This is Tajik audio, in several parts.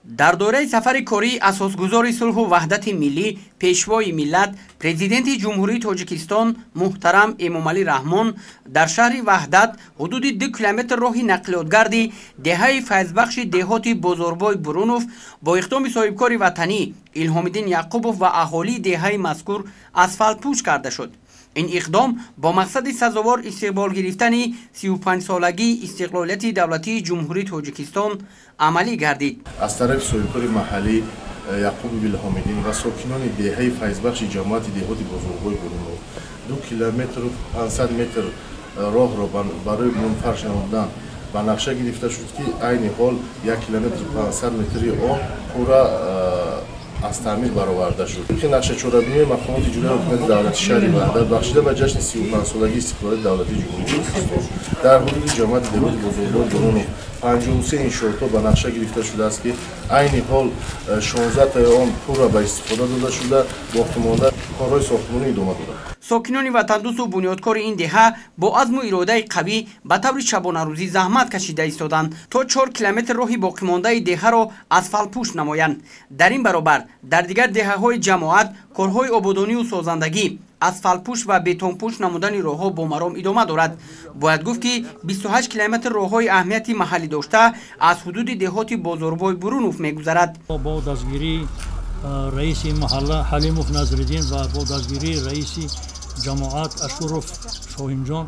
Дар доираи сафари кории асосгузори сулҳу ваҳдати миллӣ, пешвои миллат, президенти Ҷумҳурии Тоҷикистон муҳтарам Эмомалӣ Раҳмон дар шаҳри Ваҳдат ҳудуди 2 километр роҳи нақлиётгарди деҳаи Файзбахши деҳоти Бозорбой Бурунов бо иқдоми соҳибкори ватанӣ Илҳомиддин Яқубов ва аҳолии деҳаи мазкур асфалтпӯш карда шуд. Ин иқдом бо мақсади сазовор истиқбол гирифтани 35-солагии истиқлолияти давлатии Ҷумҳурии Тоҷикистон амалӣ гардид. Аз тарафи соҳибкори маҳаллӣ Яқубов Илҳомиддин ва сокинони деҳаи Файзбахши ҷамоати деҳоти Бозорбой Бурунов 2 километру 500 метр роҳро барои мунфарш намудан ба нақша гирифта шуд, ки айни ҳол 1 километру 500 метри он пурра аз таъмир бароварда шуд. Тибқи нақшачорабинии мақомоти иҷроияи ҳукумати давлати шаҳри Ваҳдат бахшида ба ҷашни 35-солагии истиқлолияти давлатии Ҷумҳурии Тоҷикистон дар ҳудуди ҷамоати деҳоти Бозорбой Бурунов 53 иншоотҳо ба нақша гирифта шудааст, ки айни ҳол 16таи он пурра ба истифода дода шуда, боқимонда корҳои сохтмонӣ идома дорад. Сокинони ватандӯсту бунёдкори ин деҳа бо азму иродаи қавӣ ба таври шабонарӯзӣ заҳмат кашида истоданд, то 4 километр роҳи боқимондаи деҳаро асфалтпӯш намоянд. Дар ин баробар дар дигар деҳаҳои ҷамоат корҳои ободонию созандагӣ, асфалтпӯш ва бетонпӯш намудани роҳҳо бо маром идома дорад. Бояд гуфт, ки 28 километр роҳҳои аҳамияти маҳаллӣ дошта аз ҳудуди деҳоти Бозорбой Бурунов мегузарад. Бо дастгирии раиси маҳалла Ҳалимов Назриддин ва бо дастгирии раиси ҷамоат Ашуров Шоҳинҷон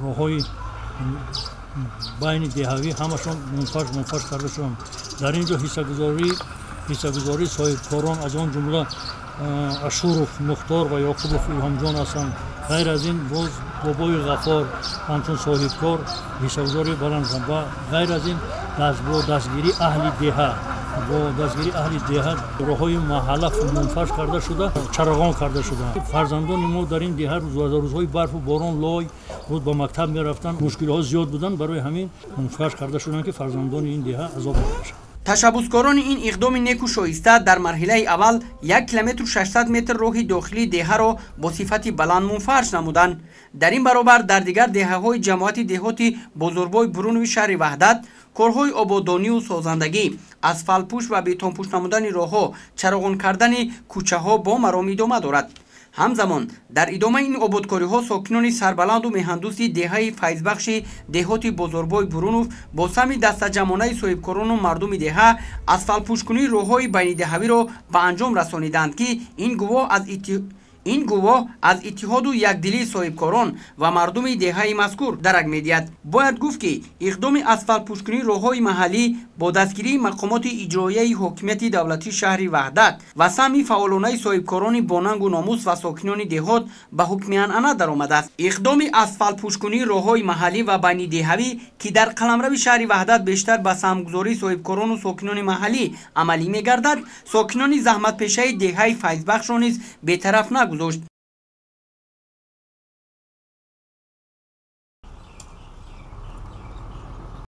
роҳҳои байни деҳавӣ ҳамашон мунфарш карда шуданд. Дар ин ҷо ҳиссагузории соҳибкорон, аз он ҷумла Ашуров Мухтор ва Ёқубов Илҳомҷон ҳастанд. Ғайр аз ин боз бобои Ғафор ҳамчун соҳибкор ҳиссагузории баланд ва ғайр аз ин бо дастгирии аҳли деҳа, бо дастгирии аҳли деҳа роҳҳои маҳалла мунфарш карда шуда, чароғон карда шуданд. Фарзандони мо дар ин деҳа рӯзҳои барфу борон, лой буд, ба мактаб мерафтанд, мушкилиҳо зиёд буданд, барои ҳамин мунфарш карда шуданд, ки фарзандони ин деҳа азоб накашанд. Ташаббускорони ин иқдоми неку шоиста дар марҳилаи аввал 1 километру 600 метр роҳи дохилии деҳаро бо сифати баланд мунфарш намуданд. Дар ин баробар дар дигар деҳаҳои ҷамоати деҳоти Бозорбой Бурунови шаҳри Ваҳдат корҳои ободонию созандагӣ, асфалтпӯш ва бетонпӯш намудани роҳҳо, чароғон кардани кӯчаҳо бо маром идома дорад. Ҳамзамон дар идомаи ин ободкориҳо сокинони сарбаланду меҳандӯсти деҳаи Файзбахши деҳоти Бозорбой Бурунов бо саҳми дастаҷамонаи соҳибкорону мардуми деҳа асфалтпӯшкунии роҳҳои байнидеҳавиро ба анҷом расониданд, ки ин гувоҳ аз иттиҳоду якдилии соҳибкорон ва мардуми деҳаи мазкур дарак медиҳад. Бояд гуфт, ки иқдоми асфалтпӯшкунии роҳҳои маҳаллӣ бо дастгирии мақомоти иҷроияи ҳокимияти давлатии шаҳри Ваҳдат ва саҳми фаъолонаи соҳибкорони бонангу номус ва сокинони деҳот ба ҳукми анъана даромадааст. Иқдоми асфалтпӯшкунии роҳҳои маҳаллӣ ва байнидеҳавӣ, ки дар қаламрави шаҳри Ваҳдат бештар ба саҳмгузории соҳибкорону сокинони маҳаллӣ амалӣ мегардад, сокинони заҳматпешаи деҳаи Файзбахшро низ бетараф нагузошт.